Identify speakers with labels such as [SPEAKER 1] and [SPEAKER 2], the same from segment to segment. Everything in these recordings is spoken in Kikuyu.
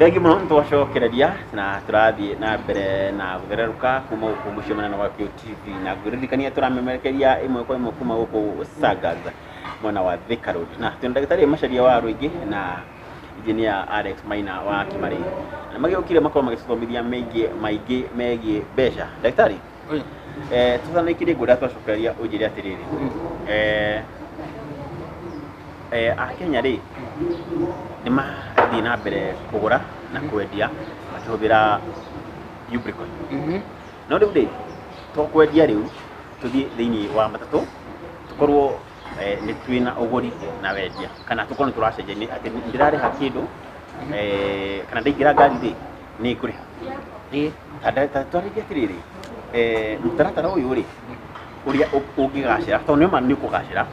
[SPEAKER 1] Thengiũ mũno, nĩ twacokereria na tũrathiĩ na mbere na gũthererũka kuma gũkũ mũciĩ mũnene wa QTV, na ngũririkania tũramemerekeria ĩmwe kwa ĩmwe kuma gũkũ Sagas, mwena wa Thika Road, na twĩna ndagĩtarĩ Macharia wa Rũingĩ na engineer Alex Maina wa Kimarĩ, na magĩũkire makorwo magĩtũthomithia maingĩ maingĩ megiĩ mbeca. Ndagĩtarĩ, tũtanaikirie, ngwenda twacokereria ũnjĩre atĩrĩrĩ, Akenya rĩ, nĩ marathiĩ na mbere kũgũra na kwendia makĩhũthĩra Ubricoin. No rĩu rĩ, to kwendia, rĩu tũthiĩ thĩinĩ wa matatũ, tũkorwo nĩ twĩna ũgũri na wendia, kana tũkorwo nĩ tũracenjania atĩ ndĩrarĩha kĩndũ, kana ndaingĩra ngari rĩ, nĩ ngũrĩha. Ta twarĩrie atĩrĩrĩ, mũtaratara ũyũ rĩ, ũrĩa ũngĩgacĩra, tondũ nĩ ma nĩ ũkũgacĩra,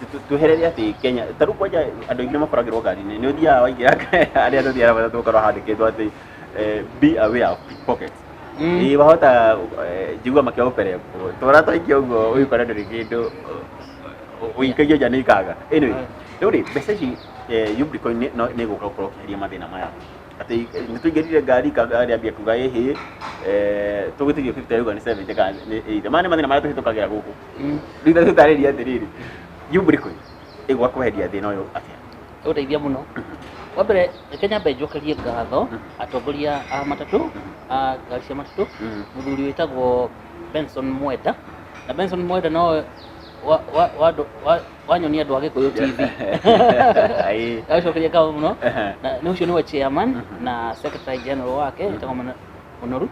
[SPEAKER 1] atĩ tweherere atĩ Kenya ta rĩu kwanja andũ aingĩ makoragĩrwo ngari-inĩ, nĩ ũthiaga waingĩra arĩa tũthiaga matatũ ũkorwo handĩkĩtwo atĩ "Be aware of pickpockets". Ĩĩ, wahota njigua makĩoberwo twara twaikia ũguo, ũgĩkora ndũrĩ kĩndũ, ũikagia nja nĩ ikanga. Anyway, rĩu rĩ, mbeca ici, Ubricoin nĩ ĩgũka gũkorwo ũkĩeheria mathĩna maya atĩ nĩ tũingĩrire ngari, kanga rĩambia kuga ĩhĩ, tũgũtigio 50, rĩu nĩ 70 kana nĩ 80. Maya nĩ mathĩna marĩa tũhĩtũkagĩra gũkũ. Rĩu tũtarĩria atĩrĩrĩ, Ubricoin ĩgũka kweheria thĩna ũyũ atĩa?
[SPEAKER 2] Ũteithia mũno. Wa mbere, reke nyambe njokerie ngatho atongoria a matatũ, a ngari cia matatũ, mũthuri wĩtagwo Benson Mwenda, na Benson Mwenda no wanyonia andũ a Gĩkũyũ TV. Agacokeria ngatho mũno. Na nĩ ũcio nĩwe chairman na secretary general wake wĩtagwo Mũnoru.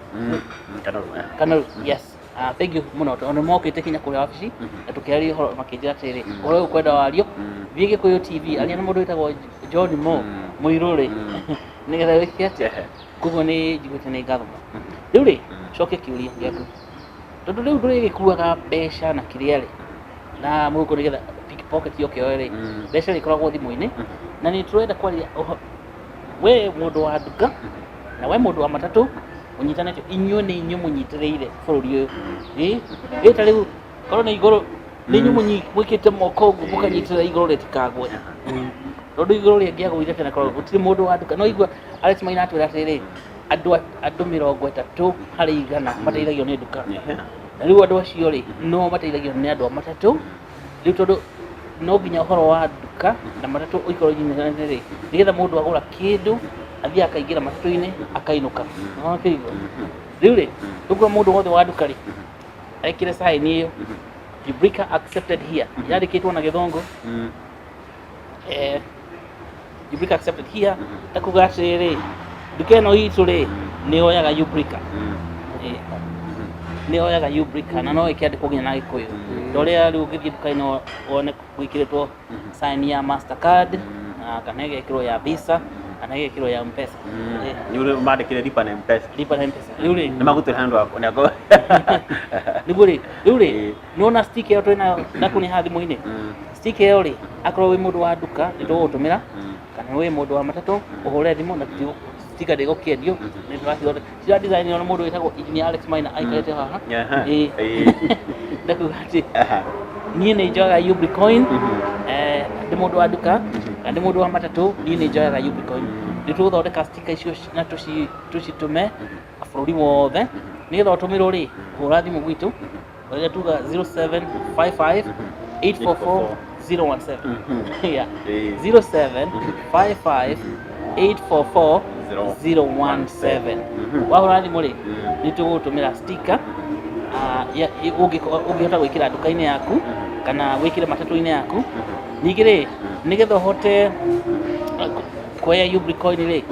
[SPEAKER 1] Kanoru.
[SPEAKER 2] Kanoru, yes. Ah, thank you mũno, tondũ nĩ mokĩte kinya kũrĩa wabici na tũkĩaria ũhoro, makĩnjĩra atĩrĩrĩ, ũhoro ũyũ kwenda wario, thiĩ Gĩkũyũ TV, aria na mũndũ wĩtagwo John Mo Mũirũrĩ, nĩgetha wĩke atĩa. Koguo nĩ njiguĩte nĩ ngatho mũno. Rĩu rĩ, coke kĩũria gĩaku, tondũ rĩu ndũrĩgĩkuaga mbeca na kĩrĩa rĩ na mũhuko, nĩgetha pickpocket yoke yoe rĩ, mbeca rĩ ikoragwo thimũ-inĩ. Na nĩ tũrenda kwaria we mũndũ wa nduka na we mũndũ wa matatũ mũnyitanĩte, inyuĩ nĩ inyuĩ mũnyitĩrĩire bũrũri ũyũ. Ĩ ta rĩu korwo nĩ igũrũ, nĩ inyuĩ mwĩkĩte moko ũguo mũkanyitĩrĩra igũrũ rĩtikagwe, tondũ igũrũ rĩngĩagũire tene korwo gũtirĩ mũndũ wa nduka. No igua Alex Maina atwĩra atĩrĩrĩ, andũ 30% mateithagio nĩ nduka, na rĩu andũ acio rĩ, no mateithagio nĩ andũ a matatũ. Rĩu tondũ no nginya ũhoro wa nduka na matatũ ũikorwo inyitanĩte rĩ, nĩgetha mũndũ agũra kĩndũ athiĩ akaingĩra matatũ-inĩ akainũka. Nĩwona kĩigo rĩu rĩ, ũguo mũndũ wothe wa nduka rĩ, ekĩre sign ĩyo "Ubrica accepted here", yandĩkĩtwo na Gĩthũngũ, "Ubrica accepted here", ta kuga atĩrĩrĩ, nduka ĩno itũ rĩ, nĩ yoyaga Ubrica. Nĩ yoyaga Ubrica, na no ĩkĩandĩkwo nginya na Gĩkũyũ, ta ũrĩa rĩu ũngĩthiĩ nduka-inĩ wone gwĩkĩrĩtwo sign ya Mastercard, na kana ĩgekĩrwo ya Visa, kana ĩgekĩrwo ya Mpesa.
[SPEAKER 1] Nĩ ũrĩ mandĩkĩre lipa na Mpesa.
[SPEAKER 2] Lipa na Mpesa. Rĩu rĩ,
[SPEAKER 1] nĩ magũtwĩra handũ haku nĩako.
[SPEAKER 2] Nĩguo rĩ, rĩu rĩ, nĩwona stick ĩyo twĩnayo nakũ nĩ haha thimũ-inĩ, stick ĩyo rĩ, akorwo wĩ mũndũ wa nduka nĩ tũgũgũtũmĩra, kana wĩ mũndũ wa matatũ ũhũre thimũ na sticker ndĩgũkĩendio, nĩ tũracithondeka, cira design na mũndũ wĩtagwo engineer Alex Maina aikarĩte haha. Ĩĩ. Ndakuga atĩ niĩ nĩ njoyaga Ubricoin, ndĩ mũndũ wa nduka kana ndĩ mũndũ wa matatũ, niĩ nĩ njoyaga Ubricoin. Nĩ tũgũthondeka sticker icio na tũcitũme bũrũri wothe. Nĩgetha ũtũmĩrwo rĩ, hũra thimũ gwitũ ũrĩa tuga 0755 844 017. Yeah. 0755 844 017. Wahũra thimũ rĩ, nĩ tũgũgũtũmĩra sticker ũngĩhota gwĩkĩra nduka-inĩ yaku kana wĩkĩre matatũ-inĩ yaku. Ningĩ rĩ, nĩgetha ũhote kuoya Ubricoin rĩ,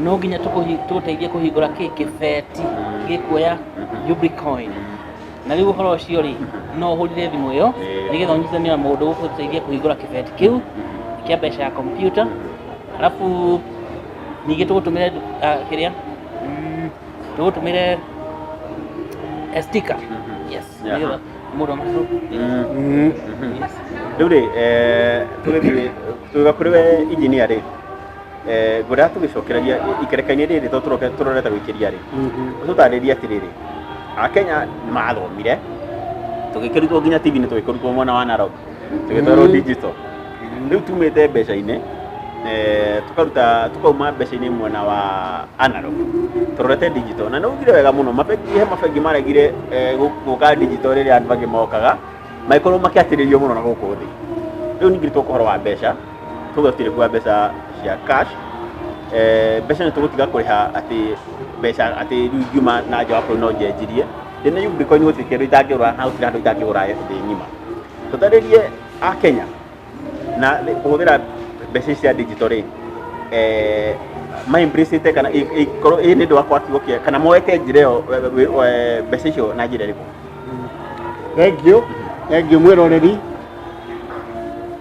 [SPEAKER 2] no nginya tũgũteithie kũhingũra kĩ kĩbeti gĩkuoya Ubricoin. Na rĩu ũhoro ũcio rĩ, no ũhũrire thimũ ĩyo nĩgetha ũnyitithanie na mũndũ ũgũgũteithia kũhingũra kĩbeti kĩu kĩa mbeca ya kompiuta. Alafu ningĩ tũgũtũmĩre kĩrĩa, tũgũtũmĩre sticker, yes, nĩgetha mũndũ wa matatũ. Yes.
[SPEAKER 1] Rĩu rĩ, tũgĩthiĩ tũgĩũka kũrĩ we engineer rĩ, ngwendaga tũgĩcokereria ikereka-inĩ rĩrĩ, tondũ tũrorete gũikĩria rĩ, ũtũtarĩrie atĩrĩrĩ, Akenya nĩ mathomire, tũgĩkĩrutwo nginya TV-inĩ, tũgĩkĩrutwo mwena wa Narok, tũgĩtwarwo digital. Rĩu tumĩte mbeca-inĩ Tukaruta tukauma mbeca-inĩ mwena wa analog tũrorete digital, na nĩ ugire wega mũno, mabengi, he mabengi maregire gũka digital rĩrĩa andũ angĩ mokaga, magĩkorwo makĩatĩrĩrio mũno na gũkũ thĩ. Rĩu ningĩ tũkũhoro wa mbeca, tuge tũtirĩ kuoya mbeca cia cash, mbeca nĩ tũgũtiga kũrĩha atĩ mbeca atĩ rĩu ingiuma na nja wa bũrũri no njenjirie ndĩna Ubricoin, gũtirĩ kĩndũ itangĩgũra na gũtirĩ handũ itangĩgũra thĩ ng'ima. Tũtarĩrie a Kenya na kũhũthĩra mbeca ici cia digital rĩ, ma embrace kana ikorwo ĩ nĩ ũndũ wa kwa kiugo kĩa kana moete njĩra ĩyo, mbeca icio na njĩra ĩrĩkũ?
[SPEAKER 3] Thengiũ, thengiũ mwĩroreri.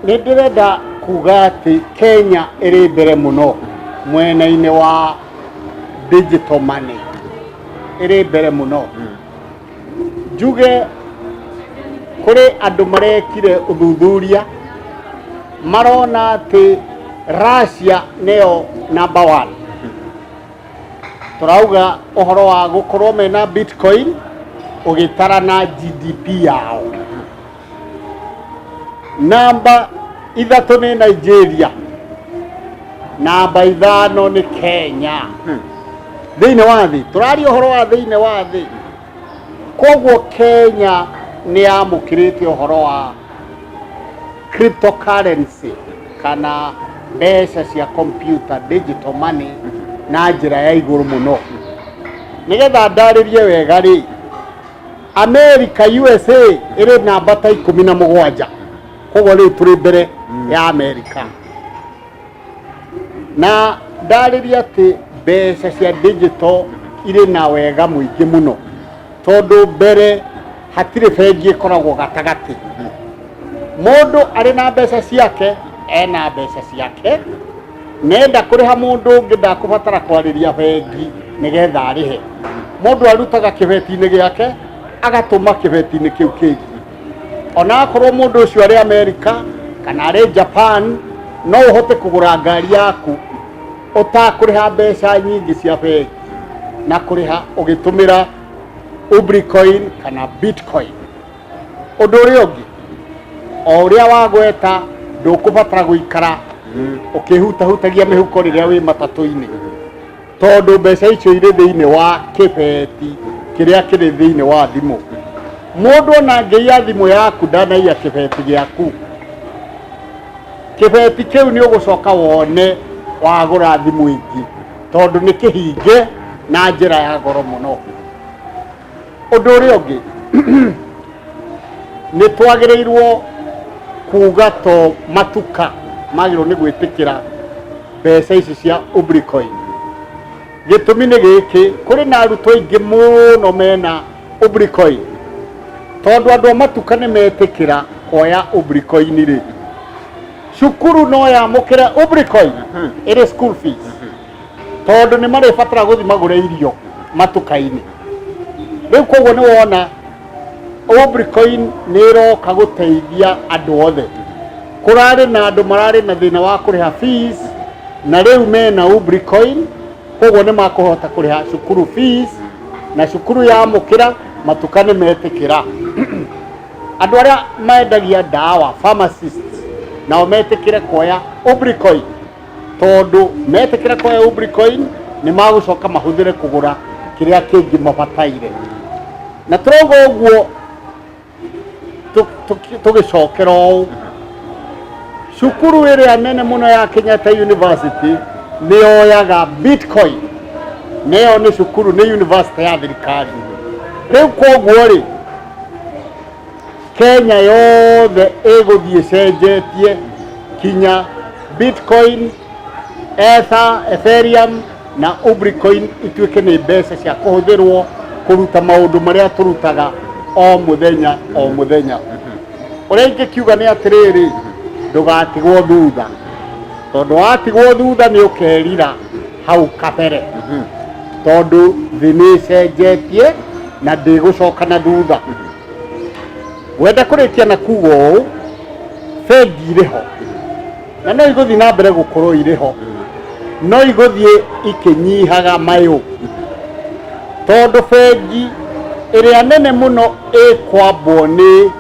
[SPEAKER 3] Nĩ ndĩrenda kuga atĩ Kenya ĩrĩ mbere mũno mwena-inĩ wa digital money, ĩrĩ mbere mũno. Njuge kũrĩ andũ marekire ũthuthuria, marona atĩ Russia nĩyo number one. Tũrauga ũhoro wa gũkorwo mena Bitcoin ũgĩtara na GDP yao. Namba 3 nĩ Nigeria, namba 5 nĩ Kenya. Thĩinĩ wa thĩ, tũraria ũhoro wa thĩinĩ wa thĩ. Koguo Kenya nĩ yamũkĩrĩte ũhoro wa cryptocurrency kana mbeca cia computer, digital money, na njĩra ya igũrũ mũno. Nĩgetha ndarĩrie wega rĩ, America, USA, ĩrĩ namba ta 17, koguo rĩu tũrĩ mbere ya America. Na ndarĩria atĩ mbeca cia digital irĩ na wega mũingĩ mũno, tondũ mbere hatirĩ bengi ĩkoragwo gatagatĩ. Mũndũ arĩ na mbeca ciake, ena mbeca ciake, nenda kũrĩha mũndũ ũngĩ ndakũbatara kwarĩria bengi nĩgetha arĩhe. Mũndũ arutaga kĩbeti-inĩ gĩake agatũma kĩbeti-inĩ kĩu kĩngĩ. Ona akorwo mũndũ ũcio arĩ Amerika kana arĩ Japan, no ũhote kũgũra ngari yaku ũtakũrĩha mbeca nyingĩ cia bengi, na kũrĩha ũgĩtũmĩra Ubricoin kana Bitcoin. Ũndũ ũrĩa ũngĩ, o ũrĩa wagweta, ndũkũbatara gũikara ũkĩhutahutagia mĩhuko rĩrĩa wĩ matatũ-inĩ, tondũ mbeca icio irĩ thĩinĩ wa kĩbeti kĩrĩa kĩrĩ thĩinĩ wa thimũ. Mũndũ ona angĩiya thimũ yaku ndanaiya kĩbeti gĩaku. Kĩbeti kĩu nĩ ũgũcoka wone wagũra thimũ ĩngĩ, tondũ nĩ kĩhinge na njĩra ya goro mũno. Ũndũ ũrĩa ũngĩ, nĩ twagĩrĩirwo kuga to matuka magĩrĩirwo nĩ gwĩtĩkĩra mbeca ici cia Ubricoin. Gĩtũmi nĩ gĩkĩ, kũrĩ na arutwo aingĩ mũno mena Ubricoin, tondũ andũ a matuka nĩ metĩkĩra kuoya Ubricoin rĩ, cukuru no yamũkĩre Ubricoin ĩrĩ school fees, tondũ nĩ marĩbatara gũthiĩ magũre irio matuka-inĩ. Rĩu koguo nĩ wona Ubricoin nĩ ĩroka gũteithia andũ othe. Kũrarĩ na andũ mararĩ na thĩna wa kũrĩha fees, na rĩu mena Ubricoin, koguo nĩ makũhota kũrĩha cukuru fees, na cukuru yamũkĩra matuka nĩ metĩkĩra. Andũ arĩa mendagia ndawa, pharmacists, nao metĩkĩre kuoya Ubricoin, tondũ metĩkĩra kuoya Ubricoin nĩ magũcoka mahũthĩre kũgũra kĩrĩa kĩngĩ mabataire. Na tũrauga ũguo tũgĩcokera ũũ, cukuru ĩrĩa nene mũno ya Kenyatta University nĩ yoyaga Bitcoin, nĩyo nĩ cukuru, nĩ university ya thirikari. Rĩu koguo rĩ, Kenya yothe ĩgũthiĩ ĩcenjetie kinya Bitcoin, Ether, Ethereum na Ubricoin ituĩke nĩ mbeca cia kũhũthĩrwo kũruta maũndũ marĩa tũrutaga o mũthenya o mũthenya. Ũrĩa ingĩkiuga nĩ atĩrĩrĩ, ndũgatigwo thutha, tondũ watigwo thutha nĩ ũkerira hau kabere, tondũ thĩ nĩ ĩcenjetie na ndĩgũcoka na thutha. Wenda kũrĩkia na kuga ũũ, bengi irĩ ho na no igũthiĩ na mbere gũkorwo irĩ ho, no igũthiĩ ikĩnyihaga mayũ, tondũ bengi ĩrĩa nene mũno ĩkwambwo nĩ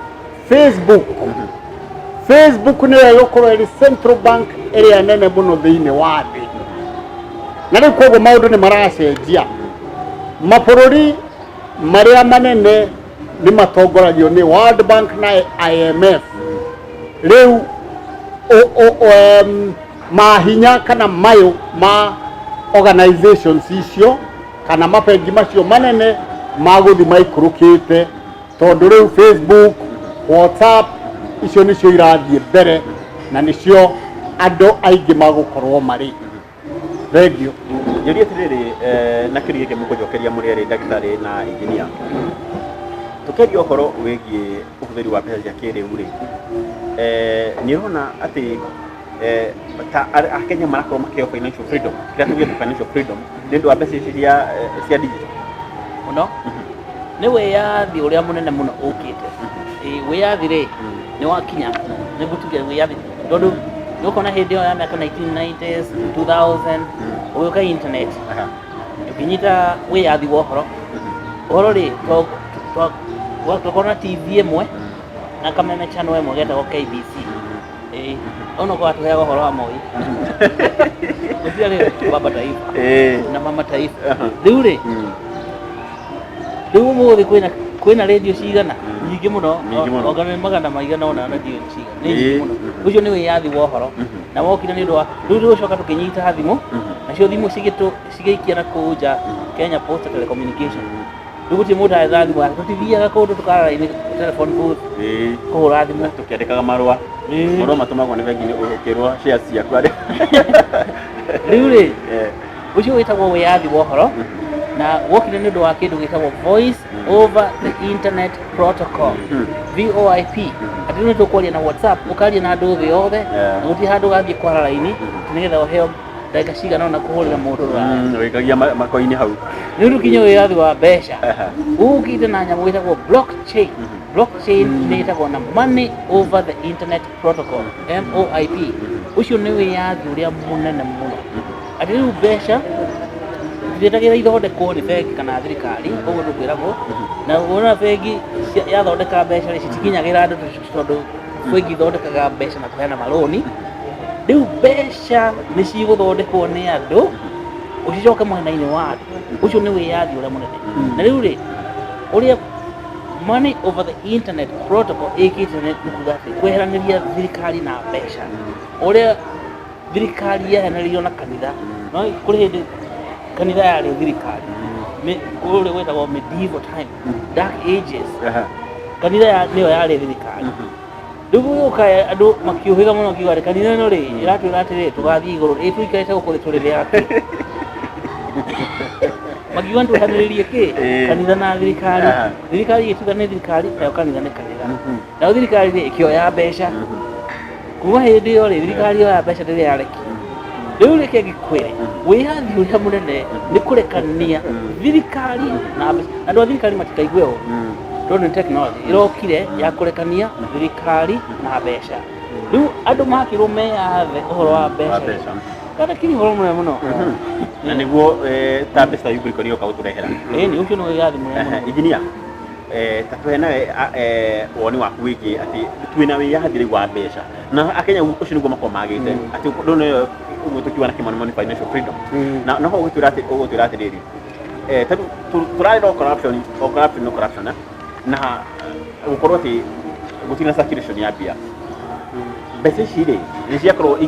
[SPEAKER 3] Facebook. Facebook nĩyo ĩgũkorwo ĩrĩ central bank ĩrĩa nene mũno thĩinĩ wa thĩ. Na rĩu koguo maũndũ nĩ maracenjia. Mabũrũri marĩa manene nĩ matongoragio nĩ World Bank na IMF. Rĩu mahinya kana mayũ ma organizations icio kana mabengi macio manene magũthiĩ maikũrũkĩte, tondũ rĩu Facebook, WhatsApp icio nĩcio irathiĩ mbere na nĩcio andũ aingĩ magũkorwo marĩ. Thengiũ.
[SPEAKER 1] Njũrie atĩrĩrĩ, na kĩũria gĩkĩ mũkũnjokeria mũrĩ erĩ ndagĩtarĩ na engineer. Tũkĩaria ũhoro wĩgiĩ ũhũthĩri wa mbeca cia kĩrĩu rĩ, nĩ ũrona atĩ ta Akenya marakorwo makĩheo financial freedom, kĩrĩa tugĩte financial freedom nĩ ũndũ wa mbeca ici cia digital?
[SPEAKER 2] Mũno. Nĩ wĩyathi ũrĩa mũnene mũno ũkĩte. Ĩĩ, wĩyathi rĩ nĩ wakinya, nĩ ngũtuge wĩyathi tondũ nĩ ũkona hĩndĩ ĩyo ya mĩaka 1990s, 2000, ũgĩũka internet, ũkĩnyita wĩyathi wa ũhoro. Ũhoro rĩ, twakorwo na TV ĩmwe na kameme channel ĩmwe getagwo KBC. Ĩĩ, ona ũkorwo atũheaga ũhoro wa Moi. Gũtiarĩ baba taifa na mama taifa. Rĩu rĩ, rĩu ũmũthĩ kwĩna radio cigana? Nyingĩ mũno.
[SPEAKER 1] Nyingĩ mũno.
[SPEAKER 2] Anga nĩ magana maigana ũna na ndiũĩ nĩ cigana. Nĩ nyingĩ mũno. Ũcio nĩ wĩyathi wa ũhoro. Na wokire nĩ ũndũ wa rĩu tũgĩcoka tũkĩnyita thimũ, nacio thimũ cigĩikia na kũu nja Kenya Post Telecommunication. Rĩu gũtirĩ mũndũ aretha thimũ yake, tũtithiaga kũndũ tũkara raini telephone booth kũhũra thimũ.
[SPEAKER 1] Tũkĩandĩkaga marũa. Marũa matũmagwo nĩ bengi ũkĩrwo shares ciaku arĩ.
[SPEAKER 2] Rĩu rĩ, ũcio wĩtagwo wĩyathi wa ũhoro, na wokire nĩ ũndũ wa kĩndũ gĩtagwo voice over the internet protocol, VoIP. Atĩ rĩu nĩ tũkwaria na WhatsApp, ũkaria na andũ thĩ yothe, na gũtirĩ handũ ũgathiĩ kwara raini nĩgetha ũheo ndagĩka cigana ũna kũhũrĩra mũndũ rũraya.
[SPEAKER 1] Ũgĩkagia makoini hau.
[SPEAKER 2] Rĩu tũkinye wĩyathi wa mbeca, ũkĩte na nyamũ ĩtagwo blockchain. Blockchain nĩ ĩtagwo na money over the internet protocol, MOIP. Ũcio nĩ wĩyathi ũrĩa mũnene mũno, atĩ rĩu mbeca itiretagĩra ithondekwo nĩ bengi kana thirikari. Ũguo tũkwĩragwo na wona bengi yathondeka mbeca rĩ, citikinyagĩra andũ, tondũ bengi ithondekaga mbeca na kũheana marũni. Rĩu mbeca nĩ cigũthondekwo nĩ andũ, ũcicoke mwena-inĩ wa andũ. Ũcio nĩ wĩyathi ũrĩa mũnene. Na rĩu rĩ, ũrĩa money over the internet protocol ĩkĩte nĩ kuga atĩ kweheranĩria thirikari na mbeca, ũrĩa thirikari yeheranĩirio na kanitha. No kũrĩ hĩndĩ kanitha yarĩ thirikari, kũrĩa gwĩtagwo medieval time, dark ages, kanitha nĩyo yarĩ thirikari. Rĩu gũgĩũka andũ makĩũhĩga mũno, kiuga atĩ kanitha ĩno rĩ ĩratwĩra atĩrĩ tũgathiĩ igũrũ, ĩ tũikarĩte gũkũ thĩ tũrĩ rĩ akĩ? Makiuga nĩtwehanĩrĩrie kĩ? Kanitha na thirikari. Thirikari ĩgĩtuĩka nĩ thirikari, nayo kanitha nĩ kanitha. Nayo thirikari rĩ ĩkĩoya mbeca. Kuma hĩndĩ ĩyo rĩ, thirikari yoya mbeca ndĩrĩ yarekia. Rĩu reke ngĩkwĩre, wĩyathi ũrĩa mũnene nĩ kũrekania thirikari na mbeca. Andũ a thirikari matikaigue ũũ, tondũ nĩ tekinoronjĩ ĩrokire ya kũrekania thirikari na mbeca. Rĩu andũ makĩrwo meyathe ũhoro wa
[SPEAKER 1] Wa
[SPEAKER 2] mbeca.
[SPEAKER 1] mbeca.
[SPEAKER 2] Kana kiri ũhoro mũnene mũno.
[SPEAKER 1] Na nĩguo ta mbeca Ubricoin yoka gũtũrehera.
[SPEAKER 2] Ĩĩ, nĩ ũcio nĩ wĩyathi mũnene mũno.
[SPEAKER 1] Engineer, ta tũhe nawe woni waku wĩgiĩ atĩ twĩna wĩyathi rĩu wa mbeca na Akenya ũcio nĩguo makorwo magĩte atĩ ũndũ ũyũ ũguo tũkiuga na kĩmonimoni financial freedom. Na noho ũgũtwĩra atĩrĩrĩ, tondũ tũrarĩ o corruption, o corruption, o corruption, na gũkorwo atĩ gũtirĩ na circulation ya mbia. Mbeca ici rĩ, nĩ ciakorwo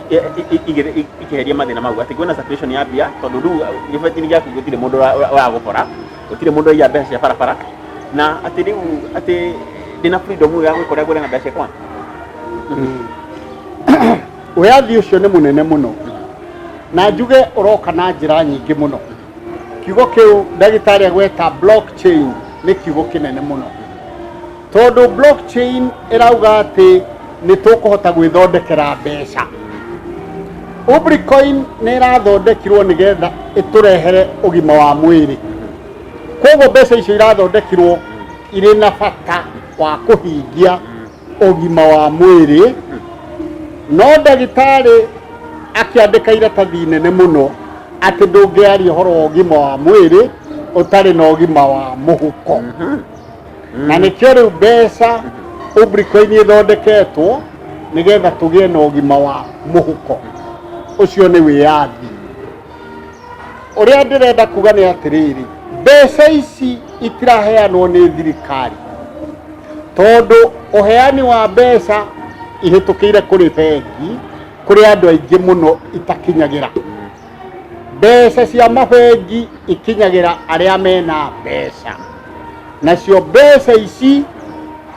[SPEAKER 1] ikĩheria mathĩna mau atĩ kwĩna circulation ya mbia, tondũ rĩu gĩbeti-inĩ gĩaku gũtirĩ mũndũ ũragũbora, gũtirĩ mũndũ ũraiya mbeca cia barabara, na atĩ rĩu atĩ ndĩna freedom ya gwĩka ũrĩa ngwenda na mbeca ciakwa.
[SPEAKER 3] Wĩyathi ũcio nĩ mũnene mũno, na njuge ũroka na njĩra nyingĩ mũno. Kiugo kĩu ndagĩtarĩ agweta blockchain nĩ kiugo kĩnene mũno, tondũ blockchain ĩrauga atĩ nĩ tũkũhota gwĩthondekera mbeca. Ubricoin nĩ ĩrathondekirwo nĩgetha ĩtũrehere ũgima wa mwĩrĩ, koguo mbeca icio irathondekirwo irĩ na bata wa kũhingia ũgima wa mwĩrĩ. No ndagĩtarĩ akĩandĩka iratathi nene mũno atĩ ndũngĩaria ũhoro wa ũgima wa mwĩrĩ ũtarĩ na ũgima wa mũhuko, na nĩkĩo rĩu mbeca Ubricoin ĩthondeketwo Nĩgetha tũgĩe na ũgima wa mũhuko. Ũcio nĩ wĩyathi. Ũrĩa ndĩrenda kuga nĩ atĩrĩrĩ, mbeca ici itiraheanwo nĩ thirikari, tondũ ũheani wa mbeca ihĩtũkĩire kũrĩ bengi, kũrĩ andũ aingĩ mũno itakinyagĩra. Mbeca cia mabengi ikinyagĩra arĩa mena mbeca, nacio mbeca ici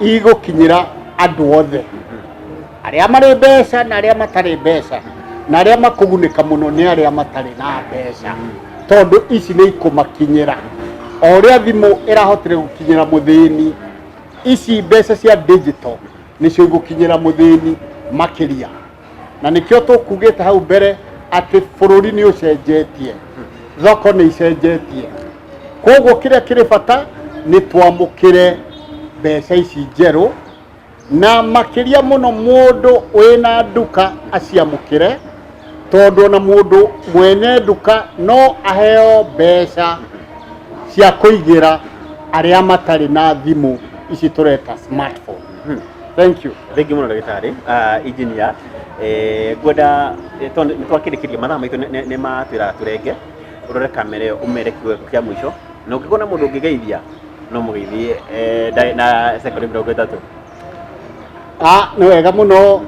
[SPEAKER 3] igũkinyĩra andũ othe, arĩa marĩ mbeca na arĩa matarĩ mbeca, na arĩa makũgunĩka mũno nĩ arĩa matarĩ na mbeca, tondũ ici nĩ ikũmakinyĩra. O ũrĩa thimũ ĩrahotire gũkinyĩra mũthĩni, ici mbeca cia digital nĩcio igũkinyĩra mũthĩni makĩria. Na nĩkĩo tũkugĩte hau mbere atĩ bũrũri nĩ ũcenjetie, thoko nĩ icenjetie. Koguo kĩrĩa kĩrĩ bata nĩ twamũkĩre mbeca ici njerũ, na makĩria mũno mũndũ wĩna nduka aciamũkĩre, tondũ ona mũndũ mwene nduka no aheo mbeca cia kũigĩra arĩa matarĩ na thimũ ici tũreta smartphone. Thank you.
[SPEAKER 1] Thengiũ mũno ndagĩtarĩ, engineer. Ngwenda tondũ nĩ twakĩrĩkĩria mathaa maitũ nĩ matwĩra tũrenge, ũrore kamera ĩyo ũmere kiugo gĩaku kĩa mũico, na ũngĩkorwo na mũndũ ũngĩgeithia no mũgeithie na sekondi 30.
[SPEAKER 3] Nĩ wega mũno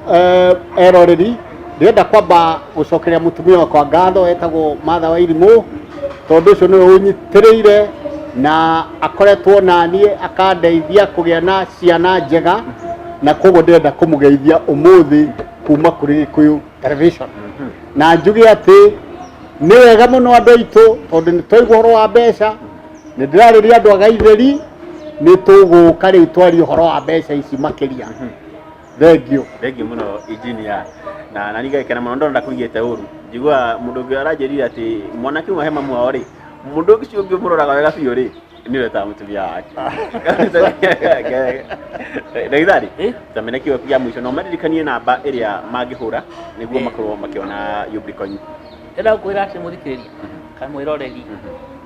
[SPEAKER 3] eroreri, ndĩrenda kwamba gũcokeria mũtumia wakwa ngatho etagwo Martha Wairimũ, tondũ ũcio nĩwe ũnyitĩrĩire na akoretwo na niĩ akandeithia kũgĩa na ciana njega, na koguo ndĩrenda kũmũgeithia ũmũthĩ kuma kũrĩ Gĩkũyũ Television. Na njuge atĩ nĩ wega mũno andũ aitũ, tondũ nĩ twaigua ũhoro wa mbeca, nĩ ndĩrarĩria andũ a Gaitheri, nĩ tũgũka rĩu twarie ũhoro wa mbeca ici makĩria. Thengiũ.
[SPEAKER 1] Thengiũ mũno engineer, na niĩ ngagĩkena mũno ndona ndakũigĩte ũru. Njiguaga mũndũ ũngĩ aranjĩrire atĩ mwanake ũmwe he mamu wao rĩ, mũndũ ũcio ũngĩ ũmũroraga wega biũ rĩ, nĩ ũretaga mũtumia wake. Ndagĩtarĩ, tamene kiugo kĩa mũico na ũmaririkanie namba ĩrĩa mangĩhũra nĩguo makorwo makĩona Ubricoin.
[SPEAKER 2] Ndĩrenda gũkwĩra atĩ mũthikĩrĩria kana mwĩroreri,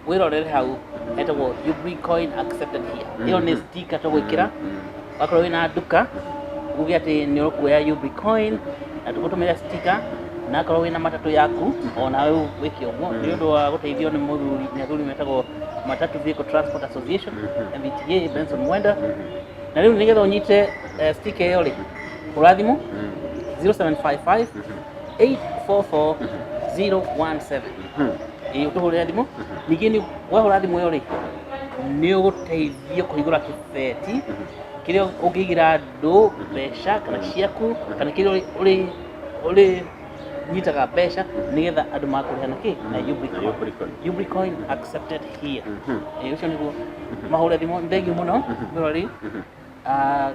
[SPEAKER 2] wĩrorere hau hetagwo Ubricoin accepted here. Ĩyo nĩ sticker tũgwĩkĩra wakorwo wĩna nduka uge atĩ nĩ ũkuoya Ubricoin na tũgũtũmĩra sticker, na akorwo wĩna matatũ yaku o nawe wĩke ũguo nĩ ũndũ wa gũteithio nĩ mũthuri, nĩ athuri metagwo Matatu Vehicle Transport Association, MVTA, Benson Mwenda. Na rĩu nĩgetha ũnyite sticker ĩyo rĩ, hũra thimũ 0755 844 017. Ĩĩ, ũtũhũrĩre thimũ. Ningĩ nĩ wahũra thimũ ĩyo rĩ, nĩ ũgũteithio kũhingũra kĩbeti kĩrĩa ũngĩigĩra andũ mbeca kana ciaku, kana kĩrĩa ũrĩ ũrĩ nyitaga mbeca nĩgetha andũ makũrĩha na kĩ na Ubricoin.
[SPEAKER 1] Ubricoin.
[SPEAKER 2] Ubricoin accepted here. Ĩĩ, ũcio nĩguo mahũre thimũ. Nĩ thengiũ mũno mwĩroreri.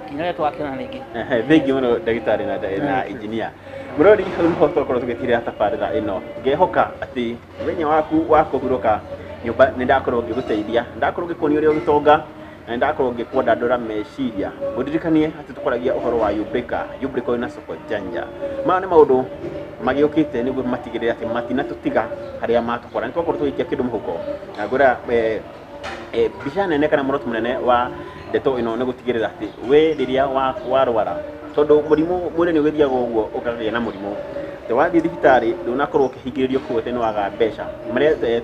[SPEAKER 2] Kinya rĩrĩa tũgakĩonana rĩngĩ.
[SPEAKER 1] Ehe, thengiũ mũno ndagĩtarĩ na engineer. Mũrori, hau nĩho twakorwo tũgĩtirĩra tabarĩra ĩno. Ngehoka atĩ mũthenya waku wa kũhurũka nyũmba nĩ ndakorwo ngĩgũteithia, ndakorwo ngĩkuonia ũrĩa ũgĩtonga, na nĩ ndakorwo ngĩkwandandũra meciria. Ngũririkanie atĩ tũkwaragia ũhoro wa Ubrica, Ubricoin na Soko Janja. Maya nĩ maũndũ magĩũkĩte nĩguo matigĩrĩre atĩ matinatũtiga harĩa matũkora. Nĩ twakorwo tũgĩikia kĩndũ mũhuko na ngwĩra mbica nene kana muoroto mũnene wa ndeto ĩno nĩ gũtigĩrĩra atĩ we rĩrĩa warwara, tondũ mũrimũ mwĩrĩ nĩ ũgĩthiaga ũguo ũkagĩa na mũrimũ, atĩ wathiĩ thibitarĩ ndũnakorwo ũkĩhingĩrĩrio kũu atĩ nĩ waga mbeca.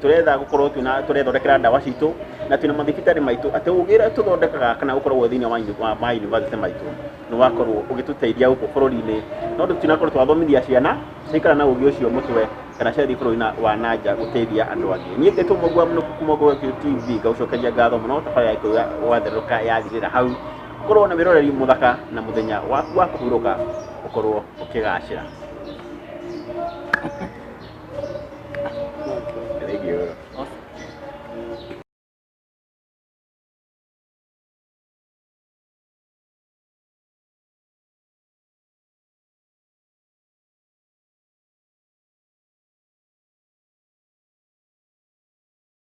[SPEAKER 1] Tũretha gũkorwo twĩna tũrethondekera ndawa citũ na twĩna mathibitarĩ maitũ, atĩ ũgĩ ũrĩa tũthondekaga kana ũkoragwo thĩinĩ wa ma university maitũ nĩ wakorwo ũgĩtũteithia gũkũ bũrũri-inĩ, no tũtinakorwo twathomithia ciana ciaikara na ũgĩ ũcio mũtwe kana ciathiĩ bũrũri wa nanja gũteithia andũ angĩ. Niĩ ngetwo Mũgwa Mũnũku kuma Mũgwa TV, ngagũcokeria ngatho mũno, tabarĩra ya Gĩkũyũ gwatherũka yathirĩra hau. Ũkorwo na wĩroreri mũthaka na mũthenya waku wa kũhurũka ũkorwo ũkĩgacĩra.